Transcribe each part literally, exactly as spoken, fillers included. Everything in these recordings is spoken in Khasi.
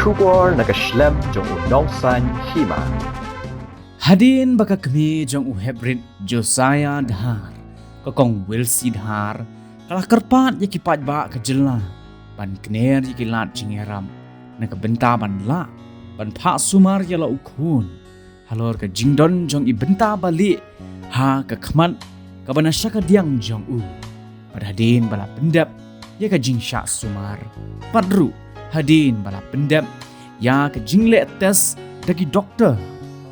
Khubor na ka shlem jong u Nongsaiñ Hima. Hadien ba ka kmie jong u Heprit Josiah Dhar, ka kong Wilsi Dhar, ka la kyrpad ïa ki paidbah ka jylla ban kner ïa ki lad jingïarap na ka bynta ban lah ban phah sumar ïa la u khun halor ka jingdon jong i bynta ba lieh ha ka khmat kaba na sha ka diang jong u. Bad hadien ba la pyndep ïa ka jingshah sumar, bad ruh hadien ba la pyndep ïa ka jingleh test da ki doktor,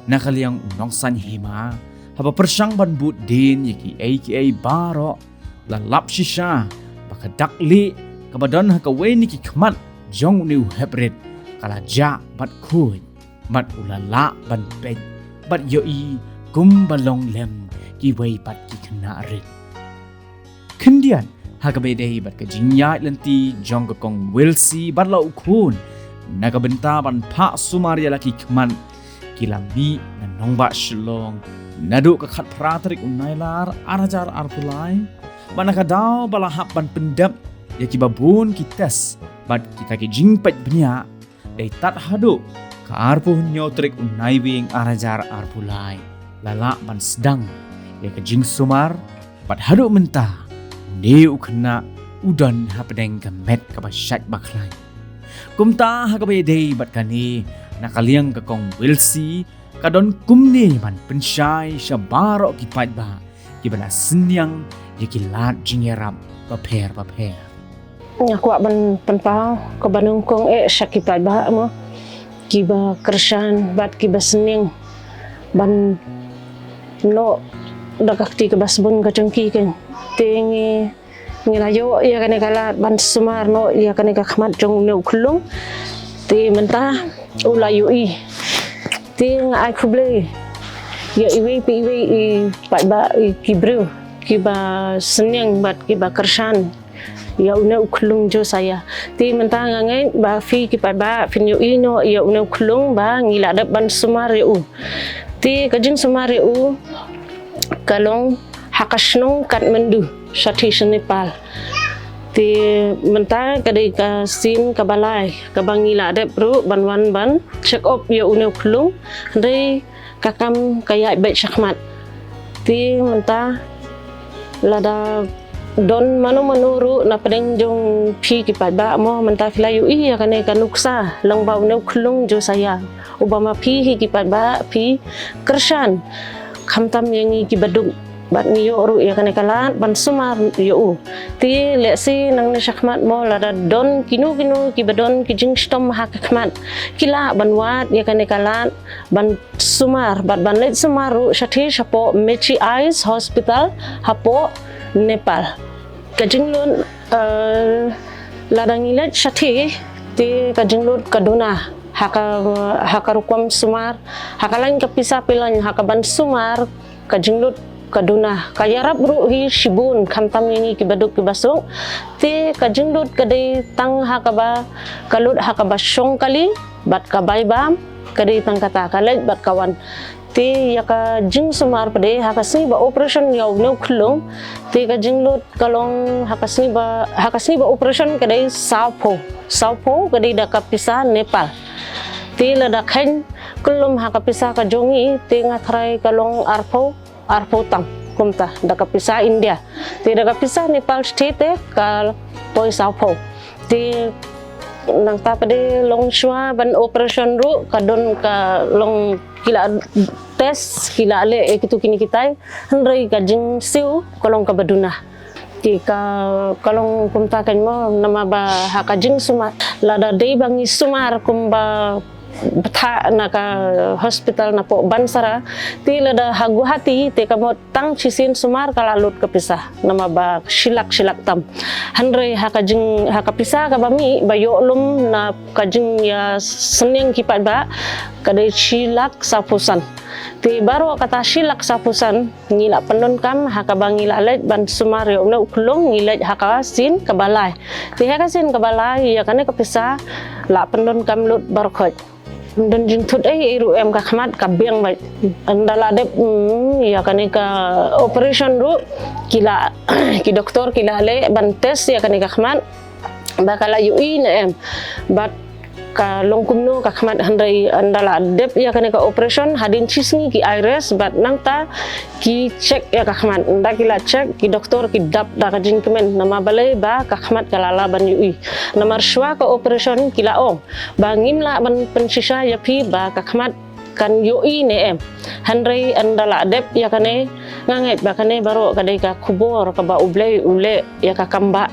na ka liang u Nongsaiñ Hima, haba pyrshang ban bud dien ïa kiei kiei baroh, la lap shisha ba ka dak lieh kaba don ha kawei na ki khmat jong une u Heprit ka la jah bad khuid, bad u la lah ban peit bad ïohi kumba long lem kiwei pat ki khynnah rit. Khyndiat ha kaba ïadei bad ka jingïaid lynti jong ka kong Wilsi bad la u khun na ka bynta ban phah sumar ïa la ki khmat, ki la mih na nongbah Shillong naduh ka khatphra tarik u Nailar ar hajar arphew lai. Bad na ka daw ba la hap ban pyndep ïa kiba bun ki test bad kita ki jingpeit bniah, dei tad haduh ka arphew hynñiew tarik u Naiwieng ar hajar arphew lai la lah ban sdang ïa ka jingsumar, bad haduh mynta une u khynnah u don hapdeng ka met kaba shait ba khlaiñ. Kumta ha kaba ïadei bad kane, na ka liang ka kong Wilsi, ka don kumne ban pynshai sha baroh ki paidbah kiba la synñiang ïa ki lad jingïarap bapher bapher. Nga kwah ban pynpaw kaba nyngkong eh sha ki paidbah mo, kiba kyrshan bad kiba synñiang ban noh da ka kti kaba sbun ka jong ki, kan. Te ngi ngi la ïoh ïa kane ka lad ban sumar noh ïa kane ka khmat jong une u khyllung. Te mynta u la ïohi. Te nga ai khublei ïa iwei pa iwei i paidbah, i ki briew kiba synñiang bad kiba kyrshan ïa une u khyllung Josiah. Te mynta nga ngeit ba phi ki paidbah phin ïohi noh ïa une u khyllung ba ngi la dep ban sumar ïa u. Te ka jingsumar ïa u ka long ha ka shnong Kathmandu, shathie sha Nepal. Te mynta ka dei ka sien kaba lai kaba ngi la dep ruh ban wan ban check up ïa une u khyllung, hynrei ka kam ka ïaid beit shakhmat. Te mynta lada don mano mano ruh na pdeng jong phi ki paidbah mo, mynta phi la ïohi ïa kane ka nuksa lyngba une u khyllung Josiah, uba ma phi hi ki paidbah phi kyrshan, khamtam ïa ngi kiba duk, bad ngi ïoh ruh ïa kane ka lad ban sumar ïa u. Te lehse nangne shakhmat mo, lada don kino kino kiba don ki jingshitom ha ka khmat, ki lah ban wad ïa kane ka lad ban sumar bad ban leit sumar ruh shathie shapoh Mechi Eyes Hospital hapoh Nepal. Ka jinglut, eh, lada ngi leit shathie, te ka jinglut ka duna ha ka, ha ka rukom sumar, ha ka lain ka pisa pyllein, ha ka ban sumar, ka jinglut ka duna. Ka ïarap ruh hi shibun, khamtam ïa ngi kiba duk kiba suk. Te ka jinglut ka dei tang ha kaba, ka lut ha kaba shong kali bad ka bai bam, ka dei tang kata, ka leit bad ka wan. Te ïa ka jingsumar pat de ha ka sngi ba operation ïa une u khyllung, te ka jinglut ka long ha ka sngi ba, ha ka sngi ba operation ka dei sawphew, sawphew ka dei da ka pisa Nepal. Te lada kheiñ kyllum ha ka pisa ka jong ngi, te nga tharai ka long arphew, arphew tang kumta da ka pisa India. Te da ka pisa Nepal shathie te ka poi sawphew. Te nangta pat de long shuwa ban operation ruh ka don ka long, ki la test, ki la leh ïa kitu kine kitai, hynrei ka jingsiew ka long kaba duna. Te ka, ka long kumta kein mo, namar ba ha ka jingsumar, lada dei ba ngi sumar kumba bthah na ka hospital napoh Banswara, te lada ha Guwahati te ka mut tang shisien sumar ka la lut ka pisa, namar ba shi lak, shi lak tam. Hynrei ha ka jing, ha ka pisa kaba mih ba ïoh lum na ka jingïasynñiang ki paidbah, ka dei shi lak sawphew san. Te baroh kata shi lak sawphew san ngi la pyndonkam ha kaba ngi la leit ban sumar ïa une u khyllung, ngi leit ha ka sien kaba lai. Te ha ka sien kaba lai ïa kane ka pisa la pyndonkam lut baroh khoit. Ym don jingthut ei ei ruh em, ka khmat ka biang beit. Ynda la dep, mm, ïa kane ka operation ruh, ki la, ki doktor ki la leh ban test ïa kane ka khmat ba ka la ïohi ne em. Bad ka long kumno ka khmat, hynrei ynda la dep ïa kane ka operation, hadien shi sngi ki ai rest bad nangta ki check ïa ka khmat. Ynda ki la check, ki doktor ki dap da ka jingkmen, namar balei? Ba ka khmat ka la lah ban ïohi. Namar shuwa ka operation ki la ong ba ngim lah ban pynshisha ïa phi ba ka khmat kan ïohi ne em. Hynrei ynda la dep ïa kane, nga ngeit ba kane baroh ka dei ka khubor kaba U Blei u leh ïa ka kam ba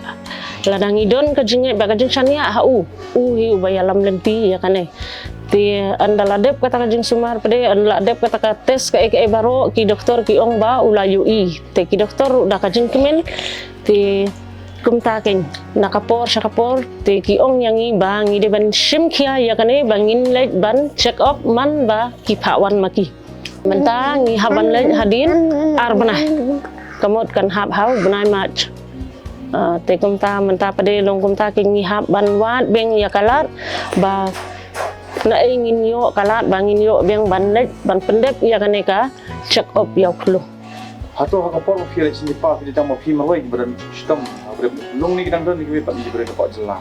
lada ngi don ka jingngeit bad ka jingshaniah ha u, u hi uba ïalam lynti ïa kane. Te ynda la dep kata ka jingsumar pat, ynda la dep kata ka test kaei kaei baroh, ki doktor ki ong ba u la ïohi. Te ki doktor ruh da ka jingkmen, te kumta kein, na ka por sha ka por, te ki ong ïa ngi ba ngi dei ban shim khia ïa kane, ba ngin leit ban check up man ba ki phah wan ma ki. Mynta ngi hap ban leit hadien ar bnai. Ka mut kan hap ha u bnai March. Ah, te kumta mynta pat, long kumta kein, ngi hap ban wad biang ïa ka lad ba naei ngin ïoh ka lad ba ngin ïoh biang ban leit ban pyndep ïa kane ka check up ïa u khlung. Hato ha ka por ba phi leit sha Nepal phi dei tang ma phi marwei kiba don shitom, ha ba dei khlung ne ki dang don kiwei pat kiba dei na poh jylla?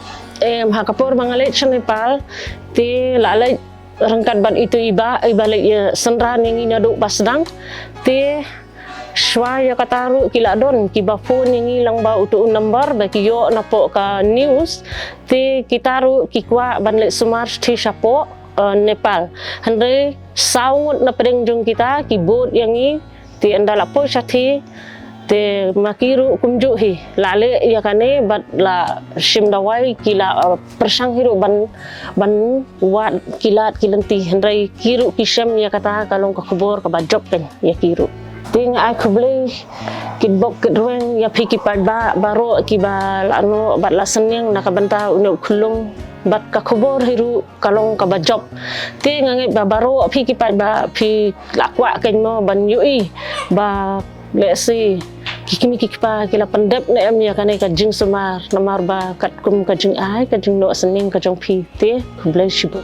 Em, ha ka por ba nga leit sha Nepal, te la leit ryngkat bad itu i bah, i bah leit ïa synran ïa ngi naduh ba sdang. Te shuwa ïa kata ruh ki la don kiba phone ïa ngi lyngba uto u number ba ki ïoh na poh ka news. Te kita ruh ki kwah ban leit sumar shathie shapoh, eh, Nepal. Hynrei saw ngut na pdeng jong kita ki bud ïa ngi. Te ynda la poi shathie, te ma ki ruh kumjuh hi, la leh ïa kane bad la shim dawai, ki la, eh, pyrshang hi ruh ban, ban wad ki lad ki lynti, hynrei ki ruh ki shem ïa kata ka long ka khubor kaba jop kein ïa ki ruh. Te nga ai khublei kitbok kitrwiang ïa phi ki paidbah baroh kiba la noh bad la sniang na ka bynta une u khlung, bad ka khubor hi ruh ka long kaba jop. Te nga ngeit ba baroh phi ki paidbah phi la kwah kein mo ban ïohi ba lehse ki kmie ki kpa ki la pyndep ne em ïa kane ka jingsumar, namar ba katkum ka jingai ka jingnoh sniang ka jong phi. Te khublei shibun.